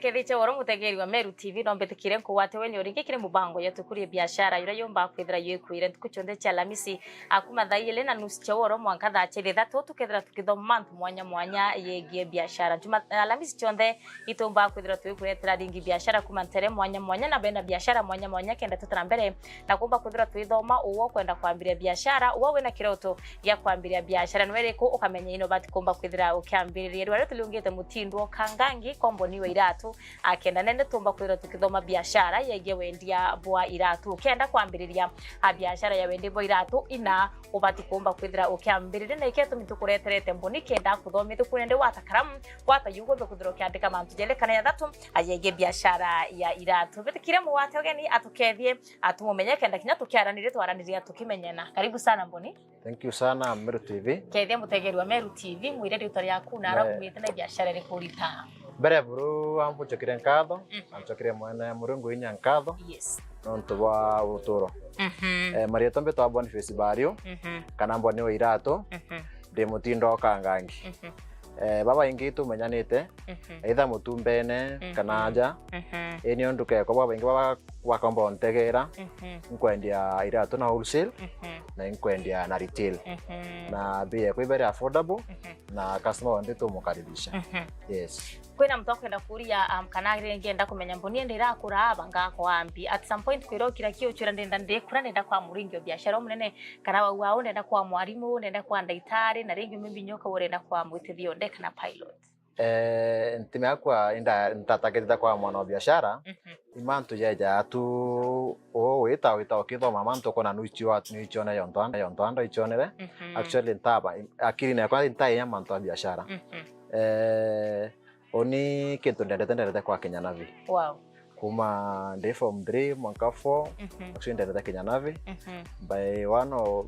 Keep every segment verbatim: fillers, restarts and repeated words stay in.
Kethiche woro mutegeri wa Meru T V, no mbitikire nkugwate wenye uringi kiri mubango ya Tukurie Biashara, yuria yumba kwithira yukwire ntuku cionthe cia Alamisi, akuma thaa ili na nusu cia woro mwanka thaa cia ithatu, tukethira tukithoma mantu mwanya mwanya yegie biashara. Juma, Alamisi cionthe itumba kwithira twikuretera ringi biashara kuma ntere mwanya mwanya na bena biashara mwanya mwanya, kenda tutara mbere na kumba kwithira twithoma uwo kwenda kwambiria biashara, uwo wina kiroto gia kwambiria biashara nweriku, ukamenya ino bati kumba kwithira ukiambiriria. Riu aria tuliungite mutindo kangangi komboni wa iratu, akenda nende tumba kwithira tukithoma biashara yegie wendia bwa iratu. Ukenda kwambiriria a biashara ya wendia bwa iratu ina, ubati kumba kwithira ukiambiriria, na ikio tumi tukureterete mboni kenda kuthomithia kunende wata karamu, wata yugo be kwithira ukiandika mantu jeli kana jathatu ayegie biashara ya iratu. Bitikire mugwate ugeni atukethie, atumumenye kenda kinya tukiaraniria twaraniria tukimenyana. Karibu sana mboni. Thank you sana, Meru T V. Kethia mutegeri wa Meru T V, mwire riitwa riaku na ara kumite na biashara iriku urita. Mbere buru ambucokire nkatho, mm, na ncokire mwene Murungu inya nkatho. Yes. Nontu bwa uturo. Mhm. Eh, marietwa mbitwa Boniface Bario, mhm, kana Mboni wa iratu, mhm, ndi mutindo kangangi. Mhm. Eh, babaingi tumenyanite, mhm, either mutumbene, mhm, kana aja. Mhm. Ii nio nduka ekwa, babaingi baba bakomba untegera, mhm, nkwendia iratu na wholesale, mhm, na nkwendia na retail. Mhm. Na bei ekwa i very affordable, mhm, na customer wonde tumukaribisha. Mhm. Yes. Kwina muntu akwenda kuria, um, kana ringi enda kumenya mboni ende irakura aba ngakwa ambi. At some point kwira ukira ki ucwira ndenda ndikura ndenda kwa muringi o biashara umunene, kana wau wau ndenda kwa mwarimu, ndenda kwa ndaitari, na ringi maybe nyoka urenda kwa mwitithio nde kana pilot. Eh, ntime yakwa inda ntataketete kwa mwana wa biashara, mhm, imantu jeja tu o wita wita ukithoma mantu kona nuichio nuichione yonto anda yonto anda ichionere. Mhm. Actually ntaba akiri na kwa ntai ya mantu ya biashara. Mhm. Eh, Uni kintu ndendete, ndendete kwa kinya navi. Wow. Kuma ndi form three mwanka four, mhm, actually ndendete kinya navi. Mhm. By one o-,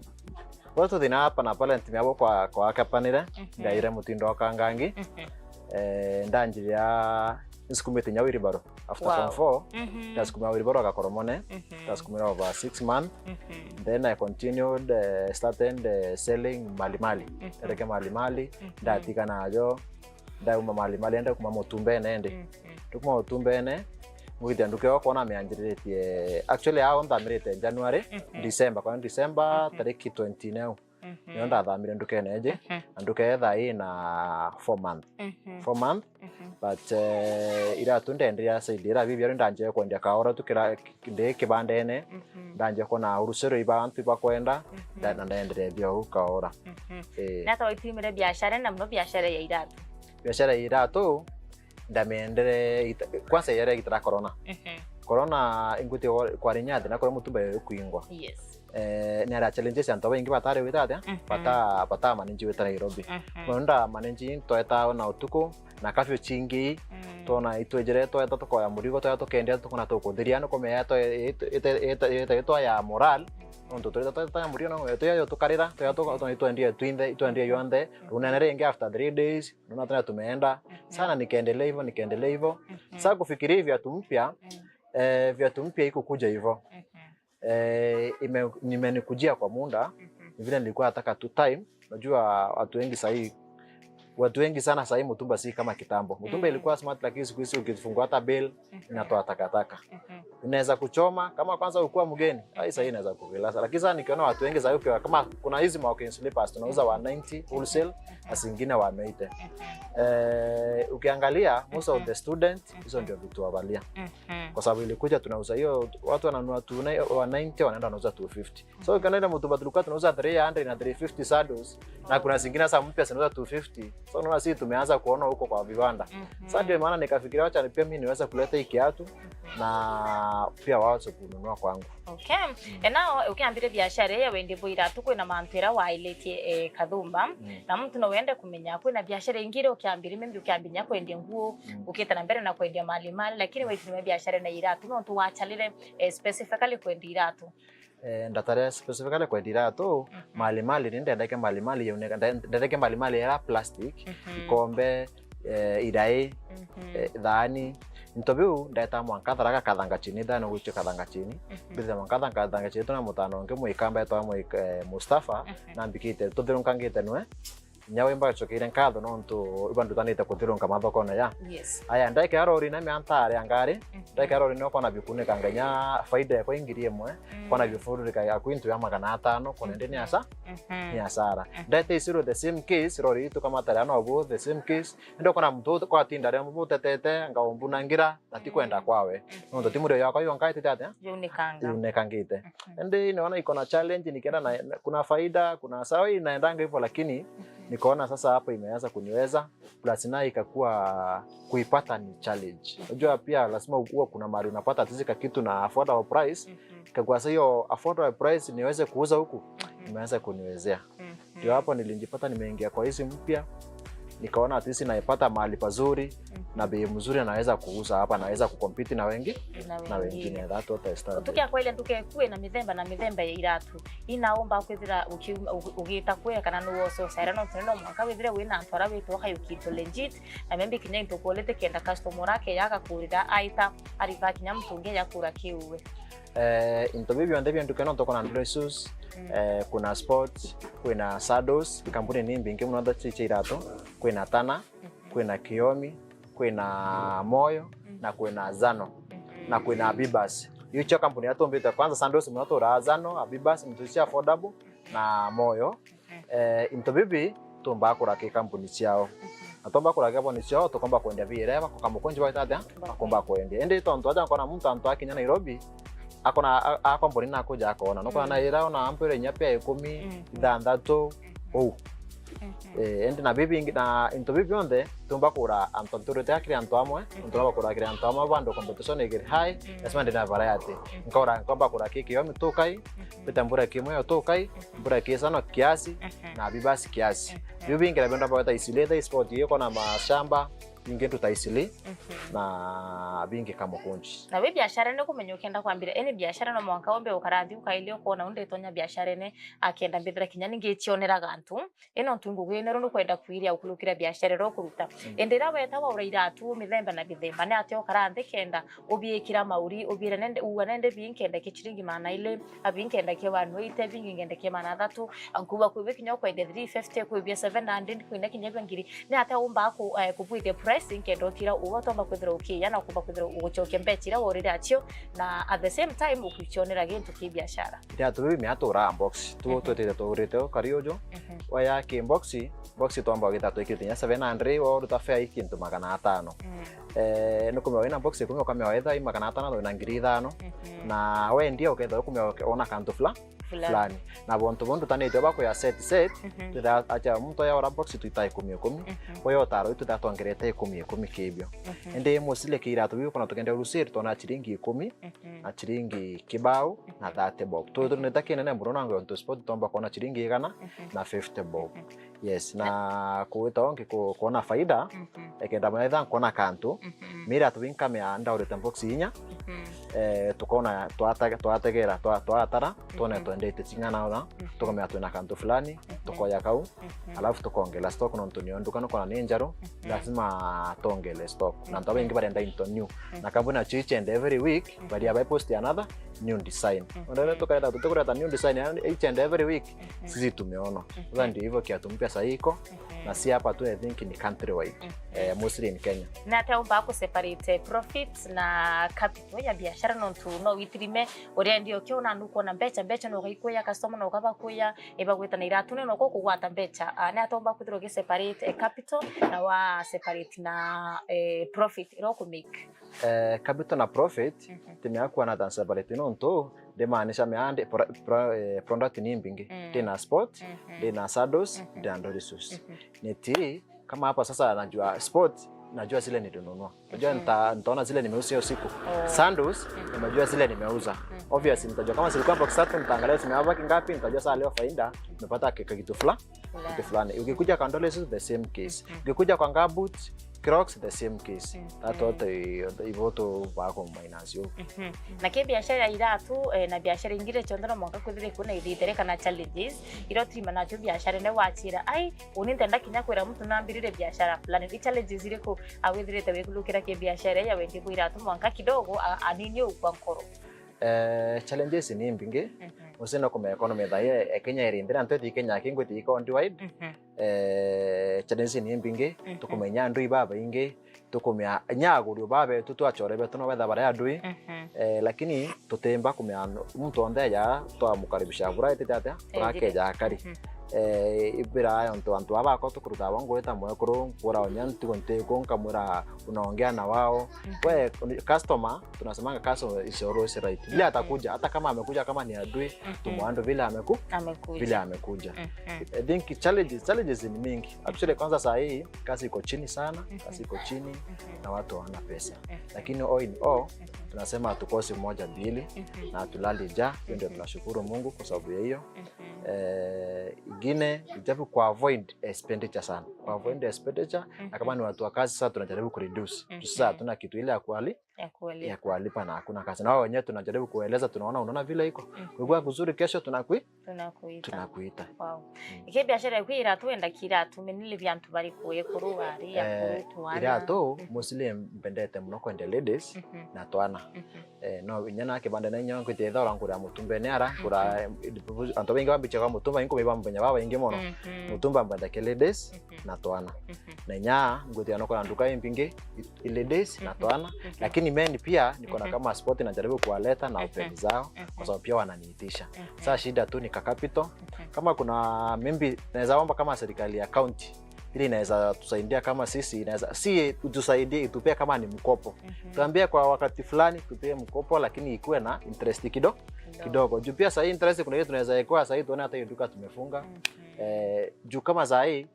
wetu thina hapa na pale ntimi abo kwa, kwa kapanire, mhm, ndaire mutindo wa kangangi. Mhm. Eh, ndanjiria nsukumite nya wheelbarrow. After, wow, form four, mhm, ndasukumira wheelbarrow agakoromone, mhm, ndasukumira over six months. Mhm. Then I continued, eh, started, eh, selling mali mali. Mhm. Ndareke mali mali, mhm, ndatiga nayo. Ndauma mali mali, enda kuma mutumbene ndi. Mhm. Ndikuma mutumbene, mwithia nduka iyo kona mianjiritie. Actually, ao nthamirite January, mhm, December, kwa December, mhm, tariki twenty neo. Mhm. Nio ndathamire ndukene iji, mhm, na nduka iyo thaa ii na four month. Mhm. Four month, mhm, but, eh, iratu ndenderia side ira bibi ari ndanjia kwendia kaora tu kira ndi kibandene, mhm, ndanjia kona urusero iba antu ibakwenda, mhm, nda-, na ndenderia bio u kaora. Mhm. Eh. Nata waitimire biashara na muno biashara ya iratu? Biashara ya iratu, ndamiendere ita-, kwanza yare gitara corona. Mhm. Corona inguti wa-, kwari nyathi na kore mutumba yo kwingwa. Yes. Eh, ni ara challenges antu baingi batari wita atia? Mhm. Bata, bata manage wita Nairobi. Mhm. Mono nda manage tweta na utuku, na kafyu chingi, mm, twona itwejere tweta tukoya murigo, tweta tukendia tukona tukuthiria, ni kumea ite-, ite-, ite-, ite-, itwa ya moral, nontu tweta tweta ya murigo, no tweta yo tukarira, tweta tuko-, twendia twinthe, itwendia yonthe, runene ringi after three days, nona tena tumeenda. Mhm. Sana nikaendelea hivyo, nikaendelea hivyo. Mhm. Sasa kufikiria viatu mpya, mm, eh, viatu mpya ikukuja hivyo. Mhm. Eh, ime-, nimenikujia kwa muda, mhm, ni vile nilikuwa nataka tu time. Unajua watu wengi sahii, watu wengi sana sahii mutumba si kama kitambo. Mutumba, mm, ilikuwa smart, lakini siku hizi ukifungua hata bill, mhm, inatoa takataka. Mhm. Inaweza kuchoma, kama kwanza ukuwa mgeni, ai, sahii inaweza kuvilasa. Lakini sasa nikiona watu wengi sahii, ukiwa kama kuna hizi walking slippers, tunauza one ninety wholesale, na zingine one eighty. Mhm. Eh, ukiangalia, most of, mhm, the student, hizo ndio vitu wavalia. Mhm. Kwa sababu ilikuja tunauza hiyo, watu wananunua two ninety, wanaenda wanauza two fifty. So ukiona ile mutumba tulikuwa tunauza three hundred na three fifty sandals, na kuna zingine sasa mpya zinauzwa two fifty. So unaona sisi tumeanza kuona huko kwa viwanda. Mhm. Sasa ndio maana nikafikiria wacha pia mimi niweze kuleta hii kiatu na pia waweze kununua kwangu. Okay. Mm. E, nao ukiambire biashara ya wendi bwira tu kwina mantu ira wailitie, eh, Kathumba. Mm. Na muntu no wende kumenya kwina biashara ingi ira ukiambire, maybe ukiambinya kwendia nguo, mm, ukite na mbere na kwendia mali mali, lakini waitirime biashara na iratu, nontu wachalire, eh, specifically kwendia iratu. Eh, ndatare specifically kwendia iratu, mhm, mali mali ni ndendeke mali mali yauneka, nde-, ndendeke mali mali era plastic, mhm, ikombe, eh, irai, mhm, eh, thani. Into biu ndeta mwanka tharaga kathanga chini, thani gwichio kathanga chini. Mhm. Mbitha mwanka thanga, kathanga chini, tuna mutano ungi mwikamba etwa mwi-, eh, Mustafa, mhm, na mbikite, tuthirungangite nwe. Kinya we mbacokeire nkatho nontu iba ndutanite kuthirunka mathokone ya. Yes. Aya, ndaikira rori na miantare ya ngari, mhm, ndaikira rori no kona bikunika ngenya faida yakwa ingiri imwe, mm, kona bifururika ya kwintu ya magana atano, kona ndi ni, mhm, asa-, mhm, ni asara. Mhm. Ndete isiro the same case, rori itu kamatare no bo the same case. Ndo kona muntu kwatinda ria butetete, ngaumbunangira, na ti kwenda, mhm, kwawe. Mhm. Nontu ti murio yakwa yonka itite atia? Yunekanga. Yunekangite. Mhm. Indi niona iko na challenge, nikienda na, na, kuna faida, kuna sawa, inaendanga hivyo, lakini, mhm, nikaona sasa hapo imeanza kuniweza, plus na ikakuwa kuipata ni challenge. Mhm. Unajua pia lazima uwe kuna mahali unapata at least ka kitu na affordable price. Mhm. Ikakuwa sasa hiyo affordable price niweze kuuza huku, mhm, imeanza kuniwezea. Mhm. Ndio hapo nilijipata nimeingia kwa hizi mpya, nikaona at least naipata mahali pazuri, mhm, na bei mzuri, naweza kuuza hapa, naweza kucompete na wengi, na wengine. That what I started. Tukia kwele nduke kue na mithemba na mithemba ya iratu. Inaomba kwithira uki-, ugi-, ugita kwe kana ni woso sare no tene no mwanka withire wina antu ara witwa kayukinto legit, na maybe kinya into quality kenda customer ake yaka kurira aita ariva kinya mtungi ya kura kiuwe. Eh, into bibi bionthe bia nduka ino tuko na dresses, mm, eh, kuna sports, kwina saddles, kampuni ni mbingi muno nda cia iratu, kwina Tana, mhm, kwina Kiomi, kwina Moyo, mm, na kwina Zano, mhm, na kwina Abibas. Icio kampuni atumbite kwanza saddles muno tura Zano, Abibas, mtu cia affordable na Moyo. Eh, into bibi tumbaa kuraki kampuni ciao. Mhm. Na tumbaa kuraki kampuni ciao, tukomba kwendia biireba, kwa kamukunji bagwita atia? Bakomba kwendia. Indi tontu aja nkona muntu antu akinya Nairobi, akona a-, a kampuni nakuja akona. Nukona, mm, na ira ona ampire inya pia ikumi, mhm, ithanthatu, mhm, ou. Mhm. Eh, indi na bibi ingi, na into bibi bionthe, tumba kura antu nturite akiri antu amwe, mhm, nturaba kura akiri antu amwe, bandu competition igiri high, mm, lazima ndina variety. Mm. Nkora, nkomba kura kiki yomi tukai, mhm, Peter mbura kimwe yo tukai, mhm, mbura kisano kiasi, mhm, na Abibas kiasi. Mhm. Biu bingi na benda bagweta Eastleigh, sport iyo kona mashamba, bingi ntu ta Eastleigh, mhm, na bingi Kamukunji. Na wi biashara ni kumenya ukenda kwambira, eni biashara no mwanka umbe ukarathi ukailia ukona undi tonya biashara ene akenda mbithira kinya ningi cioneraga antu. Ino ntu ngugi ino ru nukwenda kwiria ukurukira biashara iro kuruta. Mm. Indi ira weta waura iratu mithemba na mithemba, ni atia ukara nthi kenda ubiikira mauri, ubiire nende, uua nende bii nkenda kia chiringi maana ili, abi nkenda kia one eighty, bingi nkenda kia maana athatu, nkuuga kwi bii kinya ukwendia three fifty, kwi bia seven hundred, kwina kinya bia ngiri. Ni atia umbaa ku-, eh, kubwithia price nkenda utira uua utomba kwithira ukiiya na ukumba kwithira ugucokia mbecha iria worire acio, na at the same time ukwicionera gintu ki biashara. Iratu biu mia turaa box. Tu, mhm, twetete tugurite ukari uju. Mhm. Waya ki box, box twamba gwita twikirite nya seven hundred, wa uruta fare i kintu magana atano. Mm. Eh, nukumia wina box ikumi ukamia wetha i magana atano na ngiri ithano. Mhm. Na wendia uketha ukumia ona kantu fula-, fulani. Fulani. Na bontu bontu tanitwe bakuya set set, mhm, twitha acha muntu ya ora box twita ikumi ikumi. Mhm. Uyo utaro twitha twongerete ikumi ikumi kibio. Mhm. Indi musile ki iratu biu kuna tukende urusiri twona chiringi ikumi. Mhm. Na chiringi kibao na thirty bob. Tu, tu, nita kinene muno na ngontu sport tomba kuona chiringi igana, mhm, na fifty bob. Mhm. Yes, na kuwita ongi ku-, kuona faida, mhm, ekenda mwana itha nkuona kantu, mhm, mira tu binkamea ndaurite box inya, mhm, eh, tukona twate-, twategera, twa-, twatara, tuone, mhm, twendete ching'ana ona, mhm, tukamea twina kantu fulani, mhm, tukoya kau, mhm, alafu tukongela stock nontu nio nduka nukona ni njaru, mhm, lazima tongele stock. Na antu abaingi barenda into new. Mhm. Na kampuni nacio ichende every week, mhm, baria bai post another new design. Mhm. Onde tukareta, tutikureta new design, yani each and every week, mhm, sisi tumeona. Mhm. Sasa ndio hivyo kiatu mpya sasa iko, mhm, na si hapa tu, I think ni countrywide. Mhm. Eh, mostly in Kenya. Na ata umba ku separate profit na capital ya biashara nontu no witirime uria ndio kio na nuko na mbecha, mbecha no gaikuya customer no gaba kuya, ibagwita na iratu no ko kugwata mbecha. Ah, na ata umba kwithirwa gi separate, eh, capital na wa separate na, eh, profit iro ku make. Eh, capital na profit, mhm, timea kuona ta separate nontu ndimaanisha mea ndi pro-, pro-, eh, product ni mbingi. Mm. Ndina sport, mhm, ndina saddles, mhm, ndina dorisus. Mhm. Niti, kama hapa sasa najua sport, najua zile nilinunua. Najua, mhm, nita-, nitaona zile nimeuza hiyo siku. Oh. Sandals, mhm, nimejua zile nimeuza. Mhm. Obviously, nitajua kama zilikuwa box tatu, nitaangalia zimebaki ngapi, nitajua saa leo faida, nimepata ki-, kitu fula-, fulani, kitu fulani. Ukikuja kwa dorisus, the same case. Mhm. Ukikuja kwa gumboots, Crocs, the same case. Mhm. That what I, I want to back on finance yo. Mhm. Na ki biashara ya iratu, eh, na biashara ingire cionthe no mwanka kwithire kuna ithithere kana challenges, iro tirima nacio biashara ne wachira, ai, uni ntenda kinya kwira muntu nambirire biashara fulani. Ni challenges iriku awithirite wikulukira ki biashara ya wendi kwa iratu mwanka kidogo, a-, anini ugwa nkoro? Eh, challenges ni mbingi. Mhm. Usina kuma economy thaye, e Kenya iri nthira, ntu ithi Kenya ki ngwiti iko on wide. Mhm. eh, challenges ni mbingi, mhm, tukumenya andui babaingi, tukumenya nya aguri babetu twachore betu no betha baria andui, mhm, eh, lakini tutimba kumenya muntu onthe aja twamukaribisha bura etete atia, eh, bura akeja akari. Mhm. Eh, ibira ontu antu aba bakwa tukuruta abo ngwita mwekuru, nkura onya ntigo ntiku, nkamwira unaongea na wao. Mhm. We, customer, tunasemanga customer is always right. Vile, mhm, atakuja, hata kama amekuja kama ni adui, mhm, tumwando vile ameku-, amekuja, vile amekuja. Mhm. I think challenges, challenges ni mingi. Actually, kwanza saa hii, kazi iko chini sana, mhm, kazi iko chini, mhm, na watu hawana pesa. Mhm. Lakini all in all, mhm, tunasema hatukosi moja mbili, mhm, na hatulali njaa. Hiyo ndio, mhm, tunashukuru Mungu kwa sababu ya hiyo. Mhm. Eh, ingine, ni jaribu ku avoid expenditure sana. Ku avoid expenditure, mhm, na kama ni watu wa kazi, sasa tunajaribu ku reduce. Mhm. Juu sasa hatuna kitu ile ya kuali-, ya kuwalipa, ya kuwalipa na hakuna kazi. Na wao wenyewe tunajaribu kueleza, tunaona, unaona vile iko. Mhm. Kuigua kuzuri kesho tunakui-, tunakuita. Tunakuita. Wow. Mm. Iki biashara eku ya iratu wenda ki iratu, mainly bia antu bariku, ekuru, ari, eh, akuru, twana? Iratu, mhm, mostly mbendete muno kwenda ladies, mhm, na twana. Mhm. Eh, no inya na kibanda na inya nkwite thora ngura mutumba ni ara, ngura, mhm, eh, antu baingi bambichaga mutumba, inkumiba mbenya baba ingi mono. Mhm. Mutumba mbendeke ladies, mhm, na twana. Mhm. Na inya ngwithira no kona nduka imbingi, i-, i ladies na, mhm, twana, mhm, lakini men pia niko na, mhm, kama sport najaribu kuwaleta na, mhm, open zao, mhm, kwa sababu pia wananiitisha. Mhm. Sasa shida tu ni ka capital. Mhm. Kama kuna maybe naweza omba kama serikali ya county ili inaweza tusaidia kama sisi, inaweza si utusaidie, itupea kama ni mkopo. Mhm. Tuambie kwa wakati fulani tupie mkopo, lakini ikuwe na interest kido-, kidogo. Kidogo. Juu pia sahii interest kuna ile tunaweza ikuwa sahii tuone hata hiyo duka tumefunga. Mhm. Eh, juu kama sahii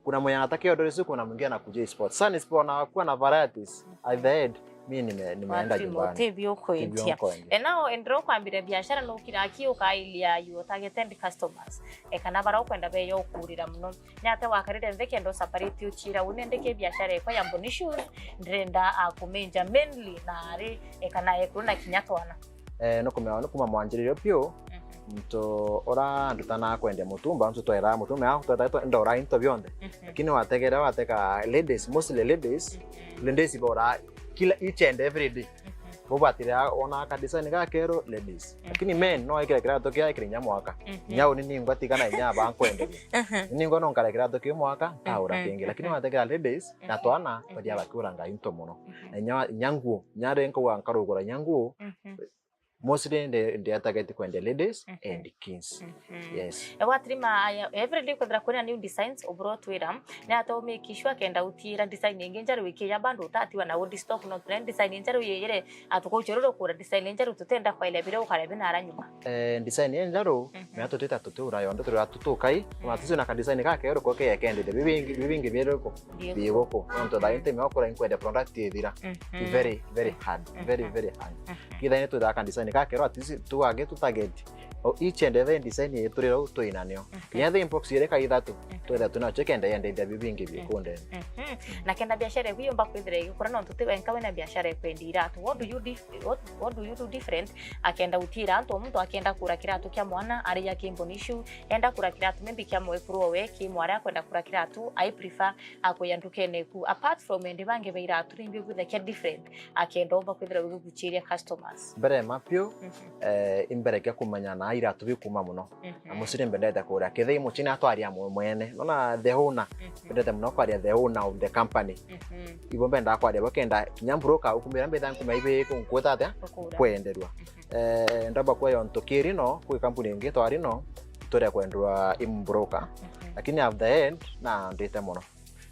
kuna mwenye anataka hiyo dress, kuna mwingine anakuja sports. Sasa ni sport na kuwa na varieties. At the end, mi nime-, nimeenda nyumbani. Tibio kwendia. Tibio kwendia. E, nao endelea kwambira biashara no kira aki ukailia you targeted customers. E, kana bara ukwenda beyo kurira muno. Ni atia wakarire nthi kenda usapariti uchira, uni ndiki biashara ekwa ya Mboni Shoes, ndirenda akumenja mainly na ari, e, kana ekuru na kinya twana? Eh, no kumenya, no kuma mwanjiririo piu, mhm, muntu ura ndutana kwendia mutumba, ntu twera mutumba, ya, tweta, twe-, ndora into bionthe. Mhm. Lakini wategera, wateka ladies, mostly ladies, mhm, ladies bora kila each and every day. Mhm. Bo batire ona ka design ga keru, ladies. Mhm. Lakini men no ekire kiratu kia ekire nya mwaka. Mhm. Nya uni ningwa tigana nya ba nkwenderia. Mhm. Ningwa no nkara kiratu ki mwaka, nkaura, mhm, kingi. Lakini, mhm, wategera ladies, na, mhm, twana, mhm, baria bakiuranga into muno. Mhm. Na nya, nya nguo, nya renka wa nkarugura nya nguo, mhm, mostly ndi, ndi target kwendia ladies, mhm, and kids. Mhm. Yes. E, watirima aya, every day kwethira kwina new designs, ubura utwira, ni ata u make sure kenda utiira design ingi njeru ikiya bado utatiwa na old stock, no trend design njeru yeyire, atukuchururu kura design njeru tutenda kwaile bire ukare binara nyuma. Eh, design injeru, mhm, mea tutita tutiura yonthe, turi atutukai, mhm, ma tucio na ka design ga keru ko ke yekendete, bibingi, bibingi biri ko. Biguku. Nontu thaa ii ntimi okura inkwenda product ithira. Mhm. Very, very hard. Mhm. Very, very hard. Mhm. Kithira ni twithaga ka design ga keru, at least tuage tu target. O each and every design yetu rira u twina nio. Mhm. Kinya the inbox iri ka ithatu, mhm, twetha twina cio kenda yenda ithia bibingi, mhm, bikunde. Mhm. Na kenda biashara eku yumba kwithira igikura nontu ti wenka wina biashara ekwendia iratu. What do you dif-, what, what do you do different? Akenda utira antu, muntu akenda kura kiratu kia mwana, ari ya Mboni Shoes, enda kura kiratu maybe kia mwekuru owe, ki mwari akwenda kura kiratu, I prefer akuya ndukene eku. Apart from endi bangi ba iratu, rimbi bwithakia different, akenda umba kwithira ugiguchiria customers? Mbere ma piu, mhm, eh, imbere kia kumenya na iratu bikuma muno. Mhm. Na muciri mbendete kuria. Kethei muchina atwaria mwe-, mwene. Nona the owner. Mhm. Mbendete muno kwaria the owner of the company. Mhm. Ibo mbendaa kwaria bo kenda kinya broker ukumira mbetha nkuma ibe kunkweta atia? Ukura. Kwenderwa. Mhm. Eh, ndamba kwa yonto kiri no, kwi kampuni ingi twari no, turia kwendwa i broker. Mhm. Lakini at the end, na ndite muno.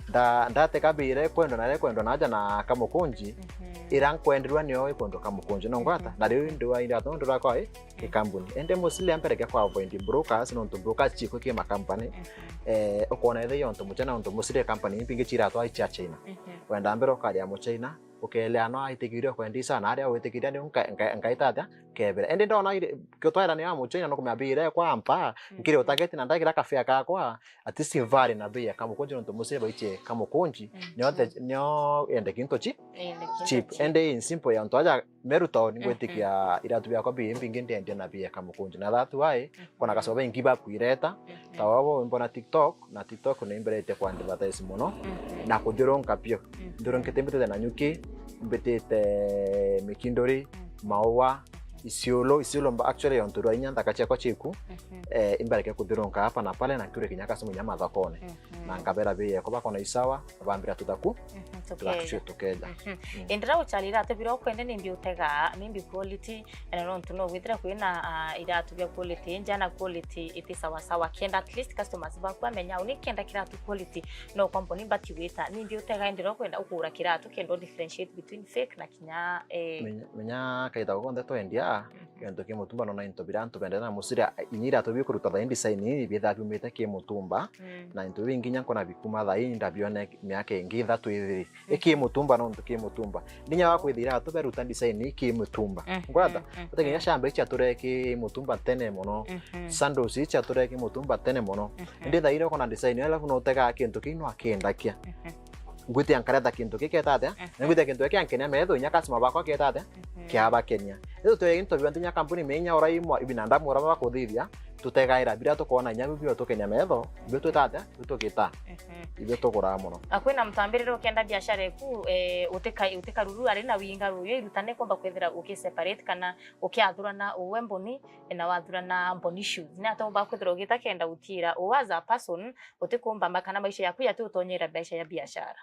Nda-, ndateka bire kwendwa na kwendwa naja na Kamukunji, mhm, ira nkwenderwa nio ikwendwa Kamukunji. No ngwata? Mhm. Na riu ndiwa ira to ndura kwa i, mhm, kampuni. Ende musili ampere kia kwa avoid brokers, nontu brokers chiko ki makampani. Mhm. Eh, ukona ithe yonto muchena nontu musili company impingi chira twa cha China. Mhm. Wenda mbere ukaria muchina, ukelea no aitikirio kwendi sana, aria witikiria ni nka-, nka-, nkaita atia? Kebera. Ende ndona ire, kio twaira ni amuchina no kumya bire kwa mpa, mhm, nkiri utageti na ndagira kafia kakwa, at least vale na bei ya Kamukunji, nontu mucii baichie Kamukunji, mhm, nio the, nio ende kintu chi-, ende kintu cheap. Cheap. Ende in simple ya ntu aja Meru town, mhm, ngwitikia iratu biakwa bi mbingi ndendia na bei ya Kamukunji. Na that why, mhm, kona kasaba ingi bakwireta, mhm, ta wabo mbona TikTok, na TikTok ni imberete kwa advertise muno, mhm, na kuthirunka pio. Mhm. Nthirunki timbitite na nyuki, mbitite mikinduri, mhm, maua, Isiolo, Isiolo mba-, actually, ontu rwa inya nthaka ciakwa ciku, Mhm. eh, imbareke kuthirunka hapa na pale na nkiure kinya customer inya mathokone. Mhm. Na nkabera bei yako bakona isawa, bambira tuthaku, Mhm, tuthaku tukeja. Cio tukeja. Mhm. Mm. Indira ucari iratu bira ukwende nimbi utega, nimbi quality, na nontu no withira kwina, ah, iratu bia quality nja na quality iti sawa sawa. Kenda at least customers baku bamenya, uni kenda kiratu quality, no company mbati wita, nimbi utega indira ukwenda ukura kiratu kenda u differentiate between fake na kinya, eh, Menya, menya kaitha gonthe twendia, Mhm. gento ki mutumba nona into bira antu bendete na musira, inya iratu bikuruta thaa ii design ii biithaa biumite ki mutumba, Mm. na into bingi inya nkona bikuma thaa ii ndabione miaka ingi ithatu ithiri. Iki Mhm. mutumba nontu ki mutumba. Ndinya wa kwithira iratu beruta design ii ki mutumba. Mhm, Ngwata? mhm. Uti kinya shamba icia tureki mutumba tene mono. Mhm. Sandals icia tureki mutumba tene mono. Mhm. Indi thaa ii ukona design, alafu no utega kintu kiu no akiendakia. Mhm. Ngwitia nkareta kintu giketa atia? Mhm. Na ngwitia kintu giki ankenia metho, inya customer bakwa aketa atia? Mhm. Kiabakenia. Riu twi into bionthe inya kampuni menya ora imwe, ibinadamu ora bakuthithia, tutegaira bira tukona inya biu bio tukenia metho, ibio twita atia? Ibio tugita. Mhm. Ibio tuguraa mono. Na kwina mutambirire ukenda biashara eku, eh, utika-, utikaruru ari na winga ruyu irutane kumba kwithira ukiseparate kana ukiathurana uwe mboni, na wathurana mboni shoes. Ni atia umba kwithira ugita kenda utiira u as a person, utikumba ma-, kana maisha yaku yati utonyera mbeca ya biashara.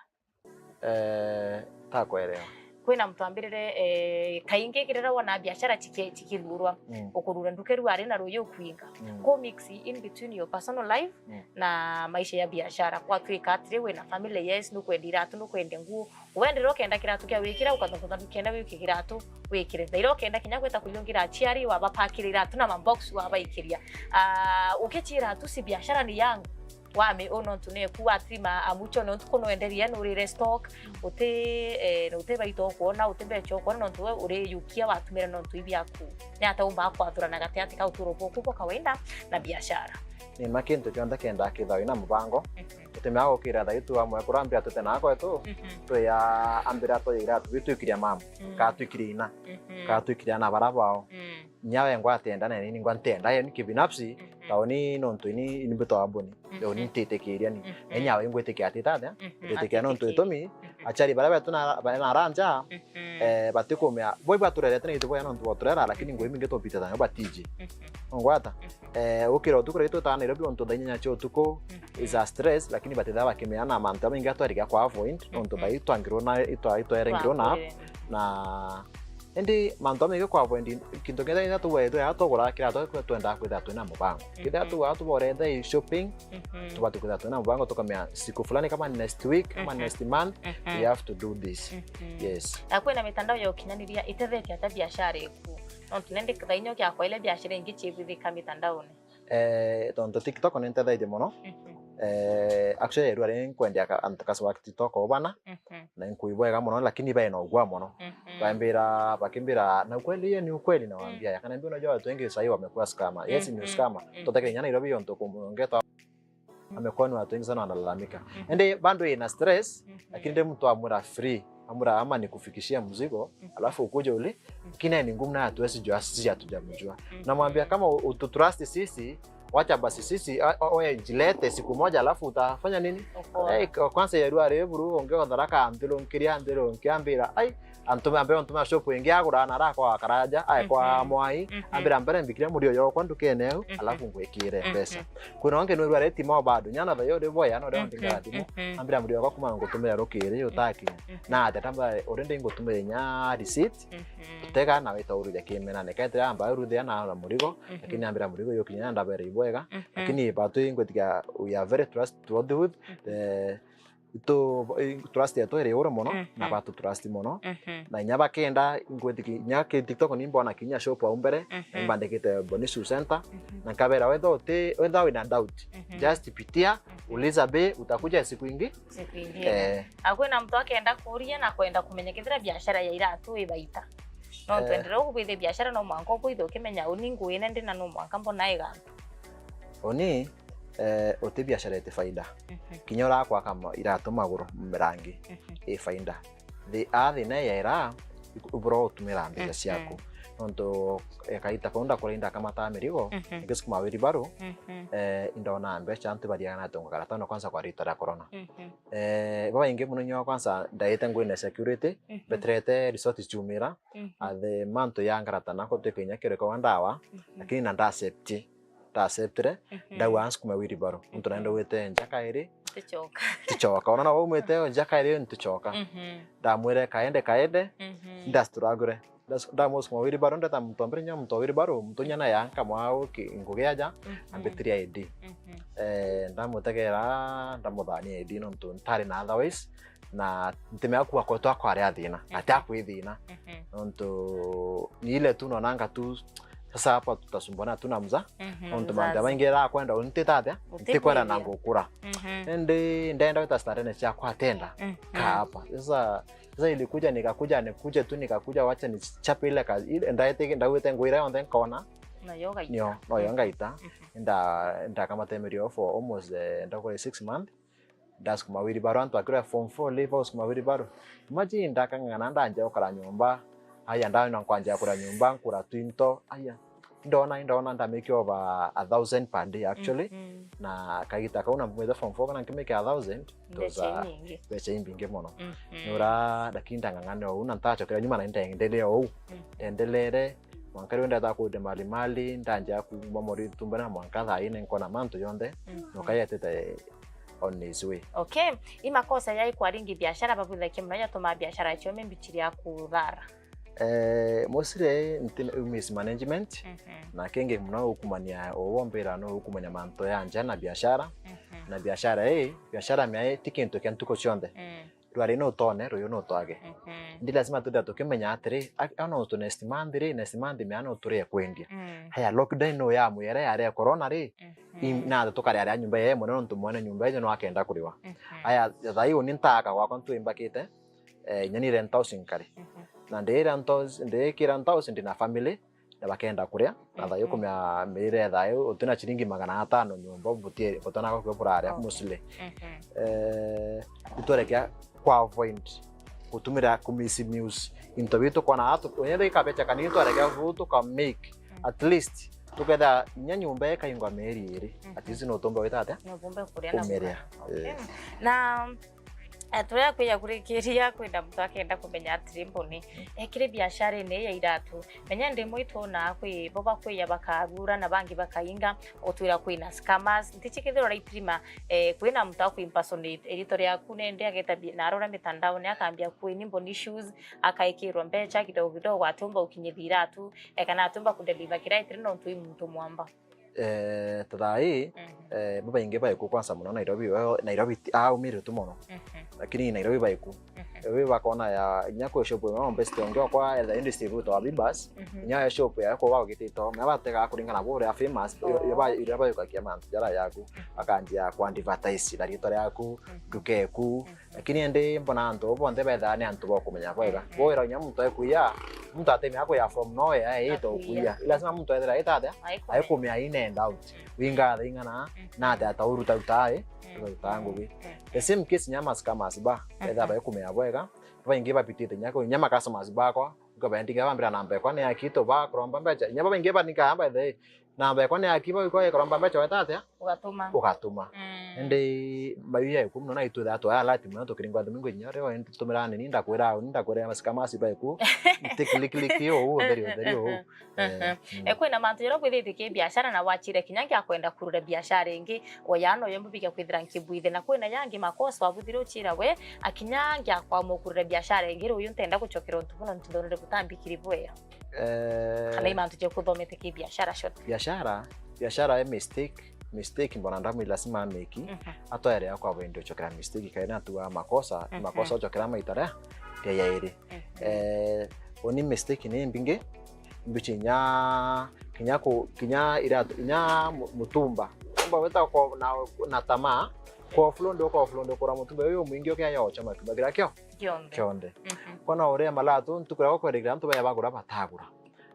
Eh, takwerewa. Kwina mutambirire, eh, kaingi kirira wona biashara chike-, chikirurwa, Mm. ukurura ndukeru ari na ruyu ukwinga. Mm. Ku mix in between your personal life Mm. na maisha ya biashara. Kwatwika atiri wina family, yes, nukwenda iratu, nukwenda nguo. Wendera ukenda kiratu kia wikira, ukathungutha ndukene wiki kiratu wikire. Thaira ukenda kinya gwita kuriungira aciari, wabapakira iratu na mabox wabaikiria. Ah, ukichira tu si biashara ni yangu. Wami, u nontu neku watima amucho nontu kunwenderia nurire stock, uti, eh, uti baita ukwona, uti mbecha ukwona nontu we uri yukia watumira nontu ibiaku. Ni ata umba kwathurana gati ati ka uturo bwoku bwa kawaida na biashara? Ni ma kintu kionthe kenda kithawi na mubango. Mhm. Utimea gukira thaitu amwe kurambia tute na kwetu, Mhm. tuya ambira twaira tu bitwikiria mamu, Mm. ka twikiria ina, Mhm. ka twikiria na bara bao. Mm. Nya we ngwa atienda na nini ngwa ntienda, yani kibinafsi, Mhm. taoni nontu ini, ini mbitwa mboni. Mhm. Yo ni ntitikiria ni. Mhm. Na inya we ngwitikia atita atia? Mhm. Ntitikia nontu Atikiria. itumi, Mhm. achari bara betu na, bara na ranja, Mhm. eh, batikumea. Bo ibaturerete na itu boya nontu boturera, lakini Mhm. ngui mingi tupita tanyo batiji. Mhm. Ungwata? Mhm. Eh, ukira utuku ritu ta Nairobi ontu thaa inyanya cia utuku Mhm. is a stress, lakini batitha bakimea na mantu maingi atwariga kwa avoid, nontu Mhm. thaa itwangirwo na, itwa-, itwerengirwo na, Twakwire. na Indi mantu amwe kwa avoid, kintu kenda ina tuwe tu ya tugura kira tu twenda kwitha twina mubango. Kenda Mhm. tu wa tu bore the shopping, Mhm. tubati kwitha twina mubango tukamea siku fulani kama next week, kama Mhm. next month, Mhm. we have to do this. Mhm. Yes. Na kwina mitandao ya ukinyaniria itethetie ata biashara iku? Nontu nende thainyo kia kwaile biashara ingi chibwithika mitandaoni. Eh, tontu TikTok ni ntethetie mono. Mhm. Eh, actually, rwa ri nkwendia ka-, antu customer TikTok o bana. Mhm. Na nkuigua bwega mono, lakini bae na ugwa mono. Mhm. Bambira, bakimbira, "Na ukweli hiyo ni ukweli?" Nawaambia, Mm. "Ya, kana mbona unajua watu wengi sahii wamekuwa scammer." Yes, ni Mhm. scammer. Mhm. Totekenya Nairobi yo ntuku ngeto amekuwa ni watu wengi sana wanalalamika. Mhm. Ende bado ina stress, Mhm. lakini ndio mtu amura free, amura ama nikufikishia mzigo, Mhm. alafu ukuje uli, Mhm. kina ni ngumu na hatuwezi jua, sisi hatujamjua. Mhm. Namwambia, "Kama u-, ututrust sisi, wacha basi sisi, a-, o-, we jilete siku moja, alafu utafanya nini?" Uko. Eh, kwa-, kwanza ya rua reburu, onge otharaka, nthirunkiria, nthirunkia, ambira, "Ai, antume, ambe ontume shop ingi agura na arakwa karaja, ae kwa Mhm. mwai, Mhm. ambira mbere mbikire murio yokwa ndukene au, Mhm. alafu ngwikire Mhm. mbeca." Kuna onge nwe rua reti mo bado, nyana thayo ri boya, no ri Mhm. ndinga thimu, Mhm. ambira murio yokwa kuma ngutumira rukiri, utakinya. Mhm. Na ateta mba, already ngutumira nya receipt, Mhm. tega na wita ururia kimena, ne kaitira amba ruthia na, na murigo, Mhm. lakini ambira murigo yukinya ndabere ibwega, Mhm. lakini batu ingwetiga we are very trustworthy with, Mhm. eh, itu, eh, trust yetu iri iguru mono, Mhm. na batu trust mono. Mhm. Na inya bakenda, ingwetiki, inya ki TikTok ni mbona kinya shop au mbere, Mhm. imbandikite Boni Shoe Center, Mhm. na nkabera, wetha uti, wetha wina doubt, Mhm. just pitia, Mhm. uliza bei, utakuja siku ingi. Siku ingi. Eh. Na kwina mtu akenda kuria na kwenda kumenya kethira biashara ya iratu i baita. No Eh. Twendere gubwithia biashara no mwanka ubwithe ukimenya uni nguine ndi na no mwanka mbona iga. Uni, eh, uti biashara iti faida. Mhm. Kinya urakwaka ma-, iratu maguru mirangi, Mhm. i faida. Thi-, a thina ya ira, iku-, ubura utumira mbeca Mhm. ciaku. nontu, eh, kaita kau ndakura indakamataa mirigo, Mhm. nikisukuma wheelbarrow, Mhm. eh, indona mbeca antu bariaga na tunga karatano kwanza kwa rita ria corona. Mhm. Eh, babaingi muno nyo kwanza ndaite ngwine security, Mhm. mbeterete resort ciumira, Mhm. athe mantu ya ngarata nako twika inya kiriko wa ndawa, Mhm. lakini na nda safety. Ndaceptire, Mhm. Ndauga ansukume wheelbarrow. Nontu naenda Mhm. gwite nja kairi, Ntichoka. Ntichoka. Ona na waumite nja kairi, ntichoka. Mhm. Ndamwire kaende, kaende, Mhm. ndastruggle. Ndas-, ndamusukuma wheelbarrow, ndeta muntu wa mbere nya muntu wa wheelbarrow, muntu nya na yanka mwau ki-, ngugi aja, Mhm. ambitirie I D. Mhm. Eh, ndamutegera, ndamuthania I D nontu ntari na otherwise, na ntimea kuwa kwetu akwaria thina, na Mhm. ti akwithina. Mhm. Nontu ni ile tu naonanga tu, sasa hapa tutasumbuana tu na mza, Mhm, nontu mantu mzazi. Mabaingi rakwenda untitate, Utikwenda. Ntikwenda na ngukura. Mhm. Indi ndenda wita starehe ciakwa atenda, Mhm. Kaa hapa. Sasa, sasa ilikuja nikakuja, nikuje tu nikakuja, wacha nichape ile kazi, ile ndaete, ndawite ngwira yonthe nkona, Nayo gaita. Nio, no yo Mhm. ngaita. Mhm. Nda-, ndakamatemerio for almost, eh, ndakore six months. Ndasukuma wheelbarrow, antu akirwa form four level usukuma wheelbarrow. Imagine ndakang'ang'ana ndanja ukara nyumba. Aya, ndaona nkwanja kura nyumba, nkura twinto. Aya, ndona, ndona ndamake over a thousand per day actually. Mhm. Na kagita kau na mwethe form four kana nkimake a thousand, it was, Mbeca uh, inyingi. Mbeca imbingi muno. Mhm. Nura, lakini ndang'ang'ane ou, na ntachokera nyuma na ndendelee ou. Mhm. Ndendelere, mwanka riu ndeta kude mali mali, ndanja kuma mori tumba na mwanka thaa ine nkona mantu yonthe, Mhm. nokayetete on his way. Okay, i makosa yai kwaringi biashara babuthakia muno yatuma biashara cio mbichiria kuthara? Eh, mostly nti mismanagement, Mhm. na kingi muno ukumania, uwombera no ukumania mantu ya nja na biashara, Mhm. na biashara ii, biashara miae ti kintu kia ntuku cionthe. Mm. Rwari no utone, ruyu no utwage. Mhm. Ndi lazima tuthia tukimenya atiri, a-, a-, no tu next month ri, next month mea no turie kwendia. Mm. Haya, lockdown no ya mwere, ya ria corona ri, Mhm. i-, na tukaria ria nyumba ye mwene, nontu mwene nyumba ye no akenda kuriwa. Mhm. Haya, thai uni ntaka gwakwa ntu imbakite, eh, inya ni rent house nkari. Mhm. Na ndi rent house, ndi ki rent house ndi na family, na bakenda kuria, na thayo Mhm. kumea mirire thayo, utina ciringi magana atano nyumba, butie, butana kwa buraria Oh. mostly. Mhm. Eh, itwerekea kwa avoid gutumira ku misuse into bitu kwana atu, onye ikabecha kanini twerekea butu ka make, Mm. at least tuketha inya nyumba ikaingwa mieri iri, at Mhm. least no tumbe wita atia? No bumbe kuria na kumiria. Bukara. Okay. Eh. Na Eh, turia kwija kurikiria, kwina muntu akenda kumenya atiri, Mboni, Mm. ekire biashara-ini ya iratu, menya ndi mwitu na kwi bo bakwiya bakagura na bangi bakainga, utwira kwina scammers, ntichikithirwa raitrima, eh, kwina muntu aku impersonate irito riaku, nende ageta bi-, na arora mitandaone akambia kwini Mboni shoes, akaikirwa mbecha kidogo kidogo, atiumba ukinyithia iratu, eh, kana atiumba kudeliver kiria itiri nontu i muntu mwamba. Eh, ta thaa ii, Mhm. eh, babaingi baiku kwanza muno Nairobi, we, Nairobi ti, aumire tu muno. Mhm. Lakini Nairobi baiku. Mhm. Nairobi bakona ya, inya kwi shop imwe, best ongi okwa, etha industry route wa Bibas, Mhm. inya ya shop ya kwa bagitito, me batega kuringana bo uria famous, yo, yo ba, Oh. iria bayukagia mantu jara yaku, Mhm. bakanjia ku advertise na ritwa riaku, Mhm. nduka eku, Mhm. Lakini indi mbona antu bonthe bethaa ni antu bokumenya bwega. Mm. Bo wira inya muntu ekuya, muntu atemea kuya from nowhere, eh, ito Akuya. Kuya. Lazima muntu ethira ita atia? Aikumenya. Aikumenya in and out. Mm. Winga athing'ana, Mm. na atia ata uruta ruta ai, Mm. ruta ruta ngugi. Mm. The same case nya ma scammers ba, Mhm. Etha baikumenya bwega, baingi babitite nya ku, nya ma customers bakwa, ukabendiga bambira namba ekwa ni ya kitu ba kuromba mbecha. Nya baingi banika amba the, namba ekwa ni ya kiba iko kuromba mbecha weta atia? Ugatuma. Ugatuma. Mm. Indi mayu ya iku muno na itwithaa twa alert muno tukiringwa thimu ingi inya rio indi tumira nini ndakwira au, ndakwira masika masi ba iku. Nti click click yo u, utheri utheri u. Eh, mm. Eh, kwina mantu jaria bwithitie ki biashara na wachire kinya ngia kwenda kurura biashara ingi, oyano yo mbubiga kwithira nkibwithe na kwina yangi makosa wabuthire uchira we, akinya ngia kwamua kurura biashara ingi, riu uyu ntenda guchokera untu buno ntuthonere butambikiri bwega. Eh, kana i mantu ja kuthomete ki biashara short? Biashara, biashara e mistake, mistake mbona ndamu lazima ameki, Mhm. atwaere akwa bwende uchokera mistake, kaina tu wa makosa, Mhm. makosa uchokera maita ria, ria yairi. Mhm. Eh, oni mistake ni mbingi, mbichi nya, kinya ku, kinya iratu, inya mu-, mutumba. Amba weta kwa na, na tamaa, kwa flow ndo, kwa flow ndo, kura mutumba uyu mwingi ukia yocha matuba kira kio. Kionthe. Kionthe. Mhm. Kwana uria malatu, ntuku ya kwerekera antu baya bagura batagura.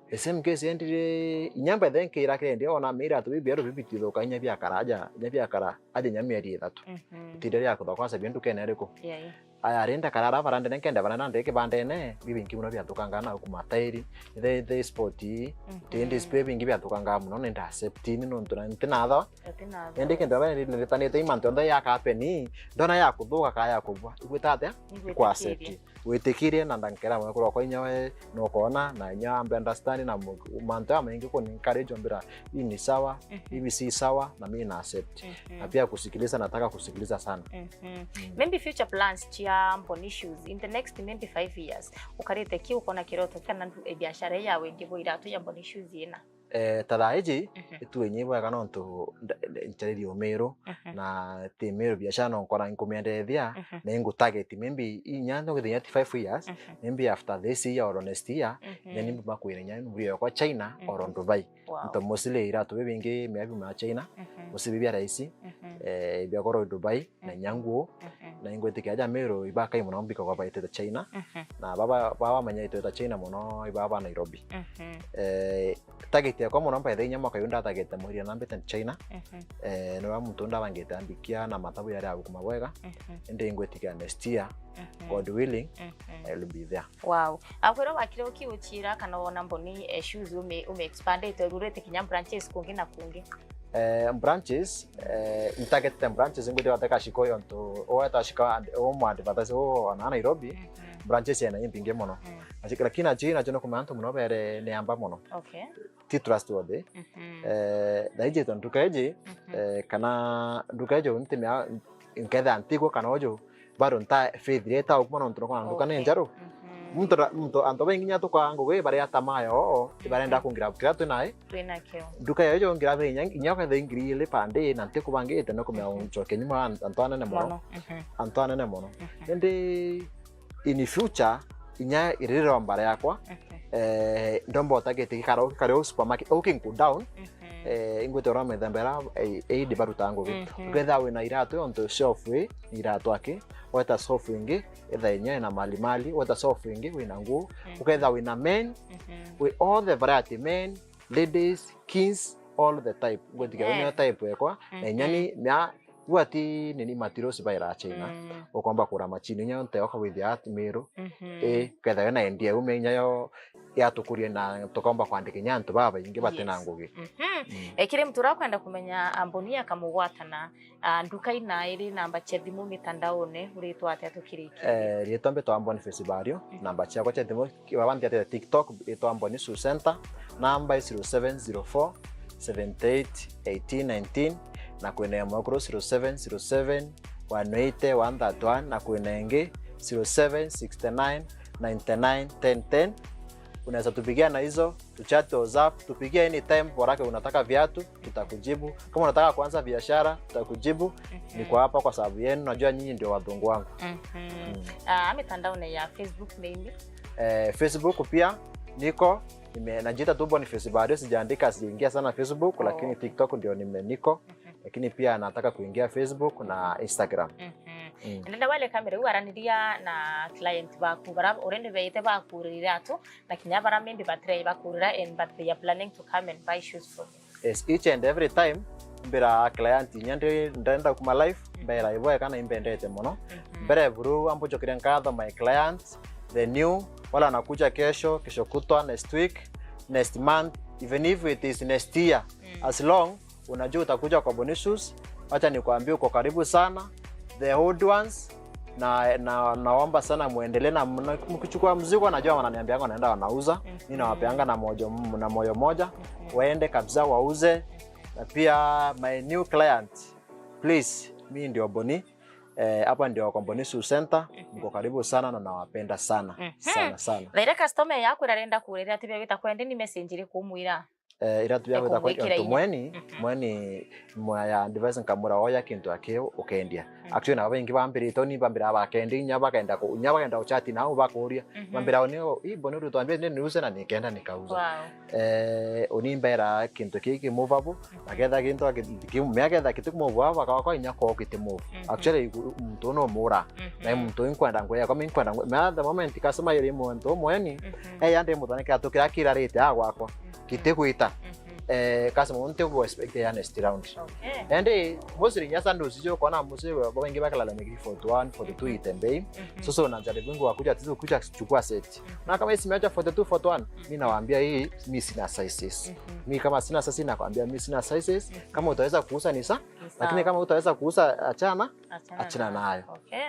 The same case endire, inya mbethe nkira kendi, ona mira tu bibi aru bibitithuka inya biakara aja, inya biakara aja inya mieri ithatu. Mhm. Itinde ria kuthoka kwanza bintu kene riku. Yeah, yeah. Aya, ari ndakara ara barandene, nkenda baranda ndeke bandene, bibingi muno biathukangaa na kuma tairi, the, the sport, Mhm. tindi spe bingi biathukangaa muno, nenda accept ni nontu na ntina tho. Ati na tho. Indi kenda bene ni tanite imantu nthe ya kapeni, ndona ya kuthuka ka ya kubwa. Igwita atia? Igwitikirie. Kwa accept. Witikirie na ndankera mwe kurwa kwa inya we, nokona, na inya ambe understand na mu-, mantu ya maingi kuni encourage mbira, hii ni sawa, Mhm. hivi si sawa, na mimi na accept. Mhm. Na pia kusikiliza, nataka kusikiliza sana. Mhm. Mm. Maybe future plans cia Mboni Shoes in the next maybe five years. Ukarite ki ukona kiroto kana ndu-, e biashara ya wendi bo iratu ya Mboni Shoes ina? Eh, ta thaa iji, Mhm. itue inyi bwega nontu nda-, nda-, nchariri umiru, Mhm. na ti miru biashara no nkora nkumiendethia, Mhm. na ingu target maybe inya no githinya ti five years, Mhm. maybe after this year or next year, Mhm. then mbu makwira inya mburi yakwa China or Mhm. Dubai. Wow. Nto mostly iratu bibingi mia biuma China, Mhm. mostly bia raisi, Mhm. eh, bia koro Dubai, na Mhm. inya nguo, Mhm. na ingwitikia aja miru ibakai muno mbikagwa baitete China, Mhm. na baba, baba menya itweta China muno, ibaba ba Nairobi. Mhm. Eh, target yakwa muno mbaithe inya mwaka uyu ndatagete mweri na mbite China. Mhm. Eh, nora muntu ndabangite ambikia na matabu yari agukuma bwega. Mhm. Indi ingwitikia next year, Mhm. God willing, Mhm. I will be there. Wow. Akwira wakire ukiuchira kana wona Mboni, eh, Shoes ume, ume expandite, ururite kinya branches kungi na kungi? Eh, branches, eh, ntagetete branches ngwite wateka shiko yontu, weta shika ad-, umu advertise u ona Nairobi, Mhm. branches ena imbingi muno. Mm. Achi-, lakini achi nacho no kumenya antu muno bere ni amba muno. Okay. Ti trustworthy. Mhm. Eh, thaa iji to nduka iji, Mhm. eh, kana nduka iji ntimea nketha ntigwo kana uju, bado nta faith reta ukuma nontu nokona nduka ni Okay. njeru. Mhm. Muntu ra-, muntu antu baingi nya tukaa ngugi bari atamayo, ibarenda Mhm. kungira kira twinae. Twinakio. Nduka yo jongira binya, inya uketha ingiri ili pande, na ntikubangite no kumea Mhm. unchoke nyuma an-, antu anene muno. Muno. Mhm. Antu anene muno. Mhm. Indi in future, inya irirwa mbara yakwa, Mhm. eh, ndomba utagete kikara, kikara supermarket, ukingu down, Mhm. eh, ingwite ura mithemba ira, eh, eh, idi baruta ngugi. Mhm. Uketha wina iratu, onto shelf wi, iratu aki, weta shelf ingi, etha inya ina mali mali, weta shelf ingi, wina nguo, Mhm. uketha wina men, Mhm. with all the variety, men, ladies, kids, all the type. Ngwitikia Eh. niyo type ekwa, na inya Mhm. ni mia, Bua ti nini materials baira China, Mm. ukomba kura machine inya nte oka withia at miru, Mhm. i, ketha yo na idea ume inya yo yatukurie na tukomba kwandika inya antu babaingi bati na Yes. ngugi. Mhm. Mm. E, kiri mtu urakwenda kumenya Amboni akamugwatana, ah, nduka ina iri namba cia thimu mitandaone, uritwa atia tukirikirie? Eh, riitwa mbitwa Boniface Bario, Mm. namba ciakwa cia thimu Ki-, baba ntiatite TikTok, itwa Mboni Shoe Center, namba i zero seven zero four, seventy eight, eighteen nineteen, na kwina imwe kuru zero seven zero seven, one eighty, one thirty-one, na kwina ingi zero seven six nine, nine nine, ten ten. Unaweza tupigia na hizo, tuchat WhatsApp, tupigie anytime, warake unataka viatu, tutakujibu. Kama unataka kuanza biashara, tutakujibu. Mhm. Niko hapa kwa sababu yenu, najua nyinyi ndio wathungu wangu. Mhm. Mm. Ah, mitandaone ya Facebook ni imbi? Eh, Facebook pia niko, nime-, najiita tu Boniface Bario, sijaandika, sijaingia sana Facebook, Oh. lakini TikTok ndio nime-, niko. Mhm. Lakini pia nataka kuingia Facebook na Instagram. Mhm. Mm. Ndenda wale kamera, uaraniria na client baku, bara already beite bakurire iratu, na kinya bara maybe batire bakurira and but they are planning to come and buy shoes from you. Yes, each and every time mbira client inya ndi ndenda kuma live, mbera ibwe kana imbendete muno. Mhm. Mbere buru ambujokire nkatho my clients, the new, wala wanakuja kesho, kesho kutwa, next week, next month, even if it is next year, Mm. as long unajua utakuja kwa Boni Shoes, wacha nikwambie uko karibu sana. The old ones, na, na, naomba sana muendelee na mna-, mkichukua mzigo, najua wananiambianga wanaenda wanauza. Mhm. Mimi nawapeanga na mojo, na moyo moja. Mhm. Waende kabisa wauze. Na pia my new client, please, mimi ndio Boni. Eh, hapa ndio kwa Boni Shoe Center. Mhm. Mko karibu sana na nawapenda sana. Mhm. Sana, sana. Thaira customer yaku irarenda kurira ati bia gwita kwendi ni message iriku umwira? Eh, iratu bia gwita kwendi Ekumwikira ontu inya. Mweni, Mhm. mweni mwa ya advice nkamura oya kintu akio ukendia. Mhm. Actually, na baingi bambirite, ni bambira bakendi, inya bakenda ku-, inya bakenda uchati nao bakuria. Mhm. Bambira, "Oni, i Boni uri twambia ni niuze na nikenda nikauza." Wow. Eh, uni mbera kintu kii ki movable, Mhm. aketha kintu aki-, ki-, me aketha kiti move, aba bakaba kwa inya ko kiti move. Mhm. Actually, igu-, muntu no mura. Mhm. Na muntu inkwenda ngwe, kwa mi nkwenda ngwe. Me at the moment customer iri muntu mweni, Mhm. eh, yande mutane kia tukira kira rite agwakwa. Mhm. Kiti gwita. Mhm. eh, customer ntigwa expect ya next round. Okay. Ende mostly nyasa ndo sio kona mostly baingi bakalalamika forty one, forty two itembei. Mhm. Sasa unajaribu ngo wakuja tizo kuja chukua set. Na kama hii simu ya forty two, forty one, mimi nawaambia hii mimi sina sizes. Mhm. Mimi kama sina size nakwambia mimi sina sizes. Mhm. Kama utaweza kuuza ni sa, Ni lakini sawa. Kama utaweza kuuza achana, Achana achana nayo. Nayo. Okay.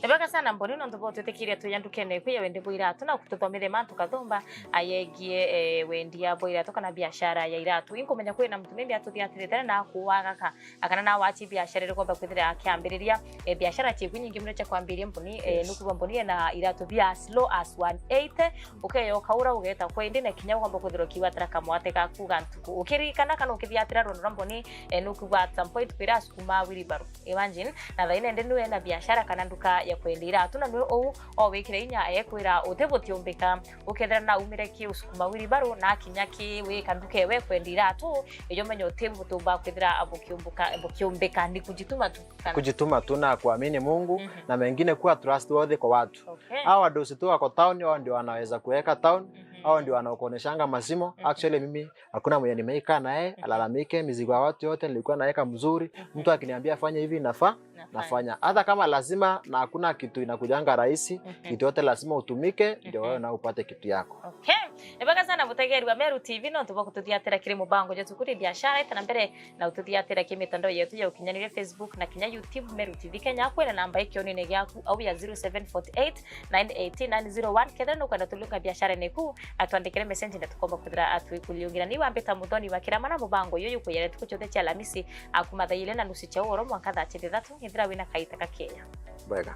Ebaka sana mboni nontu bo twitikirie tuya ndukene kwi ya wendi bwa iratu na kututhomithia mantu kathomba ayegie eh, wendia bwa iratu kana biashara ya iratu. Inkumenya kwina muntu maybe atuthiatirite na kuagaka akana na wachi biashara iri kwamba kwithira akiambiriria eh, biashara chiku nyingi muno cha kwambiria mboni eh, Yes. Nukuba mboni na iratu bia as low as one eighty ukeyoka ura ugeta kwendi na kinya ugomba kwithirwa kiwatira kamwate gaku gantuku ukirikana kana ukithiatira rondo rwa mboni eh, nukuba at some point kwira asukuma wheelbarrow. Imagine, na thaina indi niwe na biashara kana nduka ya kwendia iratu na niwe uu owikire inya ekwira uti butiumbika ukethira na umire ki usukuma wheelbarrow na kinya ki wika nduka ewe kwendia iratu iyo menye uti butumba kwithira bukiumbuka bukiumbika ni kujituma tu kana Kujituma tu na kuamini Mungu Mhm. na mengine kuwa trustworthy kwa watu. Okay. Hawa wadosi tu wako town, hao ndio wanaweza kuweka town, Mhm. hao ndio wanakuoneshanga masimo. Mhm. Actually mimi hakuna mwenye nimeika naye alalamike mizigo ya watu yote nilikuwa naweka mzuri. Mtu akiniambia fanya hivi nafaa Nafanya. Nafanya hata kama lazima na hakuna kitu inakujanga rahisi. Mhm. Kitu yote lazima utumike ndio Mhm. wewe na upate kitu yako. Okay. Ebaka sana mutegeri wa Meru T V nontu bwa kututhiatira kiri mubango jetu kuri biashara itana mbere na ututhiatira ki mitandao yetu ya ukinyaniria Facebook na kinya YouTube Meru T V Kenya kwina namba ikionine giaku au ya zero seven forty eight nine eighteen nine zero one kethira nukwenda tulunga biashara neku atwandikire message na tukomba kwithira atwikuliungira ni wambita muthoni wa kirama na mubango uyu yukuyere tuku ciothe cia Alamisi akuma thaa ile na nusu cia ugoro mwanka thaa ithatu ngithira wina kaita kakeya. Bwega.